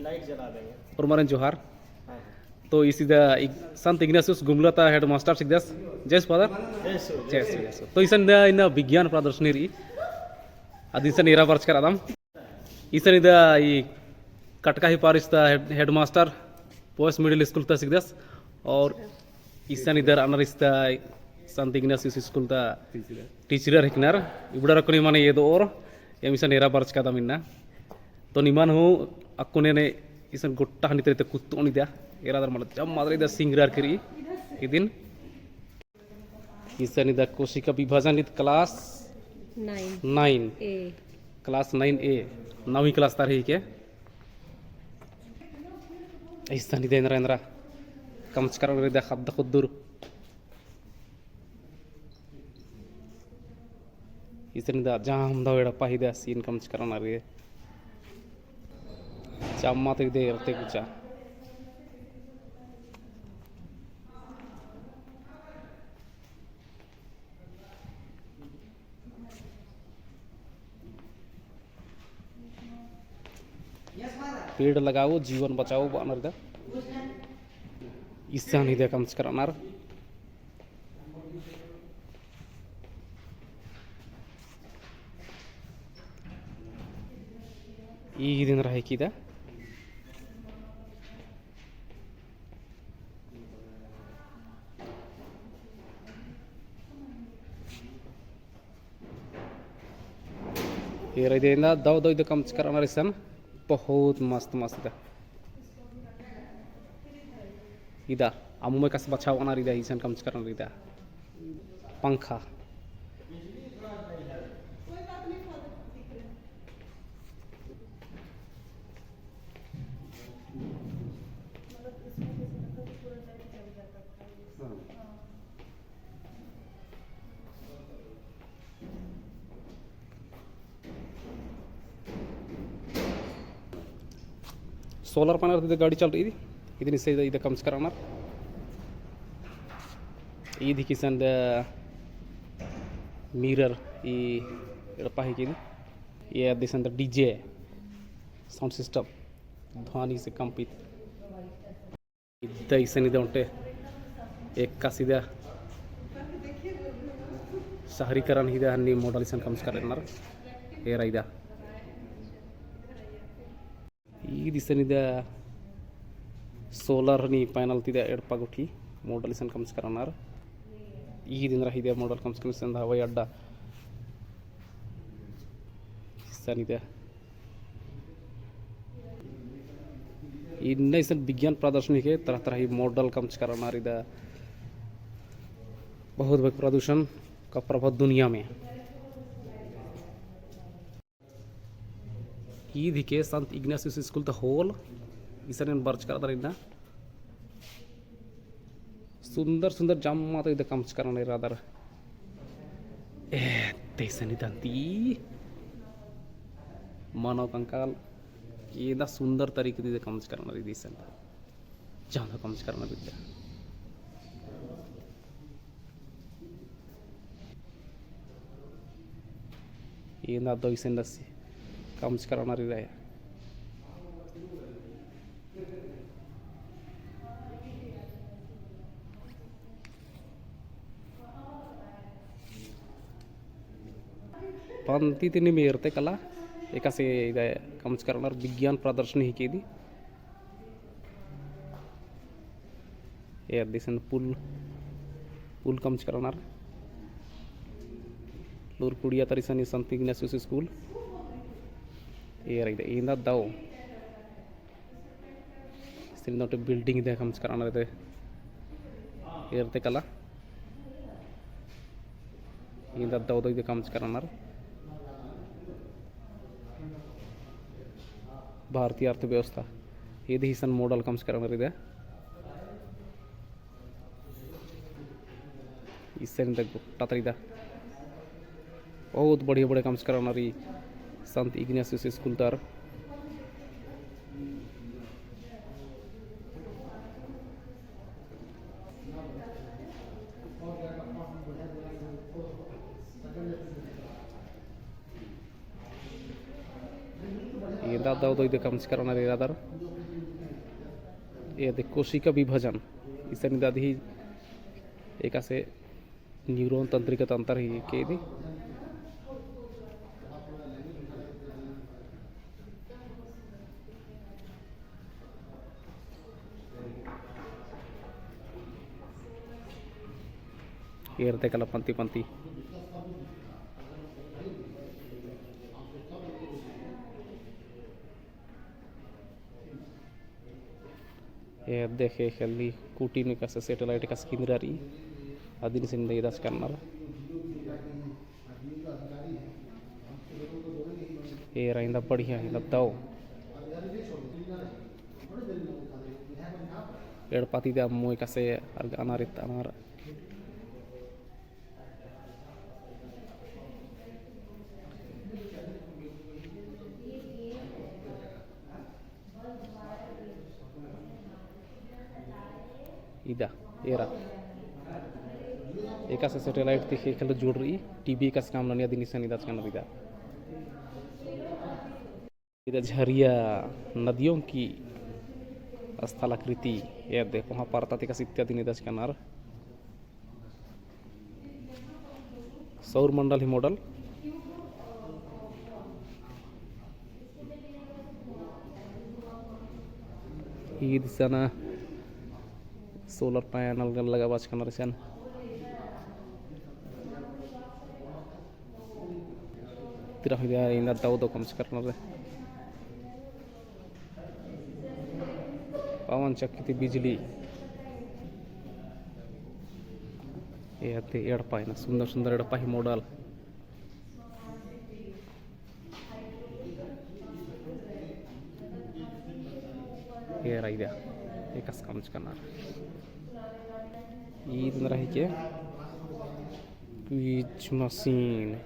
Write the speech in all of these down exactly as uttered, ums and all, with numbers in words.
लाइट जला देंगे। उर्मारिन जोहार। हाँ, हाँ। तो इसी दा इग-, संत इग्नासियुस गुमला ता हेडमास्टर हिकदस। जय सु फादर। जय सु, जय सु। तो इसन दा इन्ना विज्ञान प्रदर्शनी रई। अदिन इसन एरा बरचका रअदम। इसन इदा ई कटका ही पारिस ता हेड-, हेडमास्टर बॉयज मिडिल स्कूल ता हिकदस। और इसन इदा रअनर इस्ता संत इग्नासियुस स्कूल ता टीचर। टीचर हिकनर। इबड़ा रकुनी माने ये दो और एम इसन एरा बरचका दम इन्ना। तो निमन हूँ अक्कुन ने इसन गोट्टा हनी तरे ते कुत्तोन इदा। एरा दर मतलब जम्मा तरे इदा सिंगरार करी इदिन। इसन इदा कोशिका विभाजन ईद class nine। Nine। A। Class nine A, नौवीं class ता रई के। इसन इदा एन्दरा एन्दरा कमचकर रअनर इदा ख़द्द ख़ुद्दुर। इसन इदा जाम दव एड़पा ही इदा scene कमचकर रअनर इदा। जम्मा ता इदा एरते गुचा। पेड़ लगाओ, जीवन बचाओ बअनर इदा। इसन इदा कमचकर रअनर। ईद एन्दरा हिकी इदा। एरा इदा एन्दा दव दव इदा कमचकर रअनर इसन। बहुत मस्त मस्त इदा। इदा अम्म एकासे बछाबअनर इदा इसन कमचकर रअनर इदा। पंखा। Solar panel ती गाड़ी चल रई, इदिन इसे इदा कमचकर रअनर। ईद हिकी इसन द mirror ई एड़पा हिकी इदी। ये अदिसन द DJ sound system ध्वनि से कंपित। इदा इसन इदा ओन्टे एकासे इदा शहरीकरण ही इदा हन्नी model इसन कमचकर रअनर। एरा इदा। ईद इसन इदा solar हनी panel ती इदा एड़पा गुट्ठी model इसन कमचकर रअनर। ईद एन्दरा ही इदा model कमचकर रअनर इसन द हवाई अड्डा। इसन इदा इन्ना इसन विज्ञान प्रदर्शनी के तरह तरह ही model कमचकर रअनर इदा। बहुत भारी प्रदूषण का प्रभाव दुनिया में। ईद हिके संत इग्नासियुस स्कूल ता hall, इसन एन बरचकर रअदर इन्ना। सुन्दर सुन्दर जम्मा ता इदा कमचकर रअनर एरा दर। ए, तैसन इदा ती मानव कंकाल, एदा सुन्दर तरीके ती इदा कमचकर रअनर इदा इसन। जादा कमचकर रअनर इदा। एन्दा दव इसन दस्सी कमचकर रअनर इदा। पंती तिनी मेरते कला एकासे इदा कमचकर रअनर विज्ञान प्रदर्शनी हिके इदी। एरा इसन पुल, पुल कमचकर रअनर। लूर कुड़िया तरा इसन संत इग्नासियुस स्कूल। एरा इदा, एन्दा दव। इसन ओन्टे building इदा कमचकर रअनर इदा। एरते कला। एन्दा दव दव इदा कमचकर रअनर। भारतीय अर्थव्यवस्था। एदा इसन model कमचकर रअनर इदा। इसन इदा गोट्टा तरा इदा। बहुत बढ़िया बढ़िया कमचकर रअनर ई संत इग्नासियुस स्कूल तर। एन्दा दव दव इदे कमचकर रअनर एरादर। एदे कोशिका विभाजन। इसन इदा दिही एकासे न्यूरॉन तंत्रिका तंत्र ही के दी। एरते कला पंती पंती। एदे ख़ेख़ेल ली कुटी नू एकासे satellite एकासे किंदरा रई। अदिन इसन इदा एदाचका रअनर। एरा इन्दा बढ़िया इन्दा दव। एड़पा ती इदा अम्म एकासे अरगनर इत्तनर। इदा एरा एकासे satellite ती ख़ेख़ेल जुड़ रई, TV एकासे काम ननिया अदिन इसन एदाचका रअनर इदा। इदा झरिया, नदियों की स्थलाकृति, एदे कोहाँ परता ती एकासे इत्यादि एदाचका रअनर। सौर मंडल ही model। ईद इसन solar panel गन लगाबाचका रअनर इसन। तिरा हुई दिया इन्दा दव दव कमचकर रअनर। पवन चक्की ती बिजली। एदे एड़पा इन्ना सुंदर सुंदर एड़पा ही model। एरा इदा एकासे कमचका रअनर। ईद नरा ही के बीज मशीन।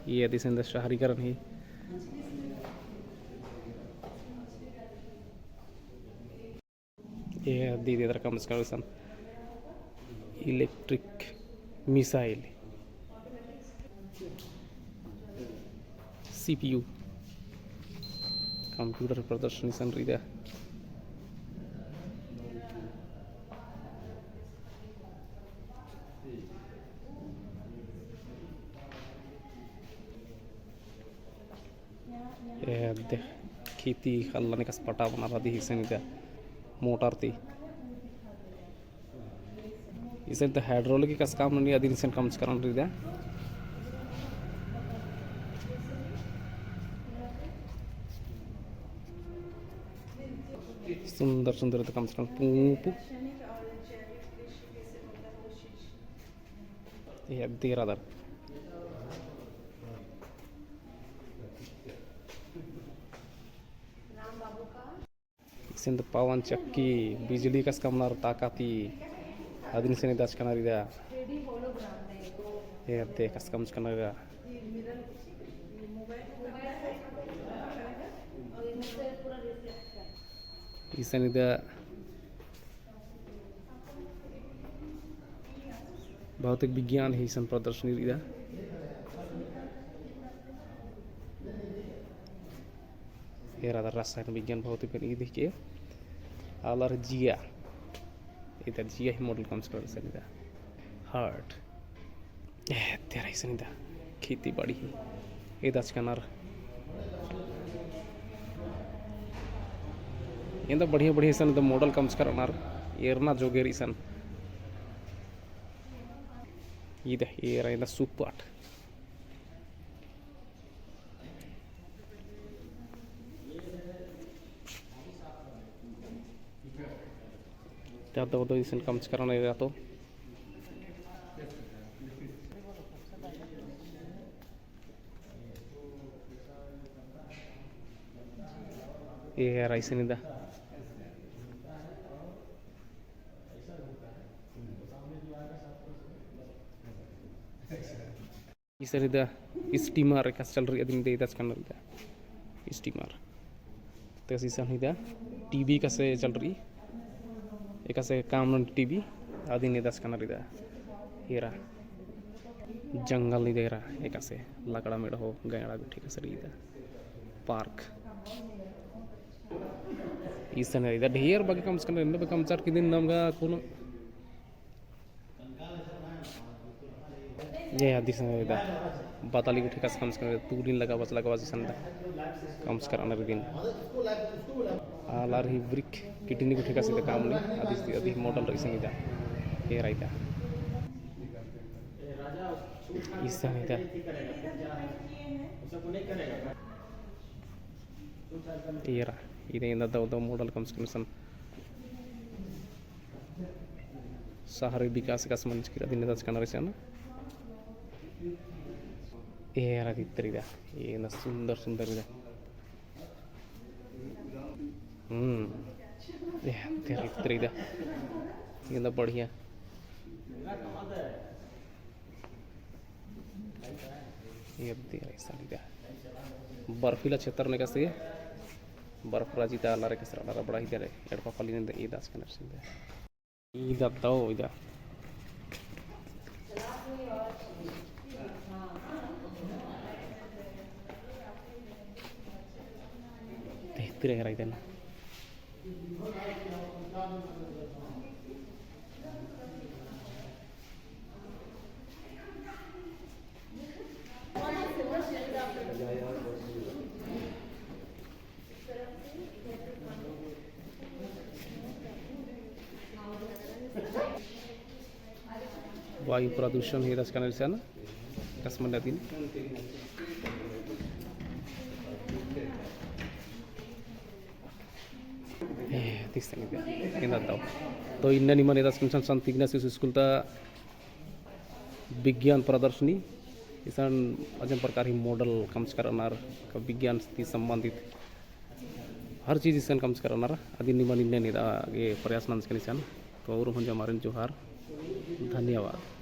ई अदिसन द शहरीकरण ही। ए दीदी दर कमचका रअनर इसन electric missile, CPU, computer प्रदर्शनी इसन रई इदा। एदे खेती ख़ल्लन एकासे पटा बअनर अदी इसन इदा मोटर ती। इसन ती hydraulic एकासे काम ननी अदिन इसन कमचका रअनर इदा। सुंदर सुंदर इदा कमचका रअनर पूँप। एदे एरा दर। इसन द पवन चक्की, बिजली एकासे कमनर ताका ती, अदिन इसन एदाचका रअनर इदा। एदे एकासे कमचका रअनर इदा। इसन इदा भौतिक विज्ञान ही इसन प्रदर्शनी रई इदा। एरा दर रसायन विज्ञान भौतिक विज्ञान ईद ही के आलर जिया, इदा जिया ही model कमचका रअनर इसन इदा। Heart। एदे एरा इसन इदा खेती बाड़ी ही एदाचका रअनर। एन्दा बढ़िया बढ़िया इसन इदा model कमचका रअनर, एरना जोगेर इसन। इदा एरा इदा सुपाट। ता दव दव इसन कमचका रअनर एरा तो। एरा इसन इदा। इसन इदा steamer एकासे चल रई, अदिन इदा एदाचकन रई इदा steamer। तो इसन इदा TV एकासे चल रई, एकासे काम नन TV, अदिन एदाचकन रई इदा। एरा जंगल इदा एरा एकासे लकड़ा मेड़हो गैंड़ा गुट्ठी एकासे रई इदा park। इसन इदा ढेर बग्गे कमचकन रई, इन्ना बग्गे कमचर की दिन नमगा कोनो ये अदिसन इदा बताली गुट्ठी एकासे कमचकन रई, तुलिन लगा बचला के बाद इसन इदा कमचकन रई इदिन। आलर ही brick kidney गुट्ठी एकासे इदा काम नू, अदिस, अदी model रई इसन इदा। एरा इदा। इसन इदा। एरा, इदा एन्दा दव दव model कमचकन इसन। शहरी विकास एकासे मंजकी रई अदिन एदाचकन रई इसन। एरा इत्तर इदा, एन्दा सुंदर सुंदर इदा। हम्म, एरा इत्तर इदा, एन्दा बढ़िया। एरा इसन इदा बर्फीला क्षेत्र नू एकासे, बर्फ राजी ता आलर एकासे रअनर, बड़ा ही इदा एड़पा पल्ली नू एदाचकन रई इसन इदा। इदा तो इदा। तेहती रह रही देना। वायु प्रदूषण ही रचकन इसन, कस्मन नदीन। ए, तीस तक इन्ना। तो इन्ना निमन एदाचकन इसन संत इग्नासियस स्कूल ता विज्ञान प्रदर्शनी, इसन अजम प्रकार ही model कमचकर रअनर, विज्ञान ती संबंधित हर चीज इसन कमचकर रअनर, अदिन निमन इन्ने निदा गे प्रयास नंजकन इसन। तो और हुंजा मारिन जोहार, धन्यवाद।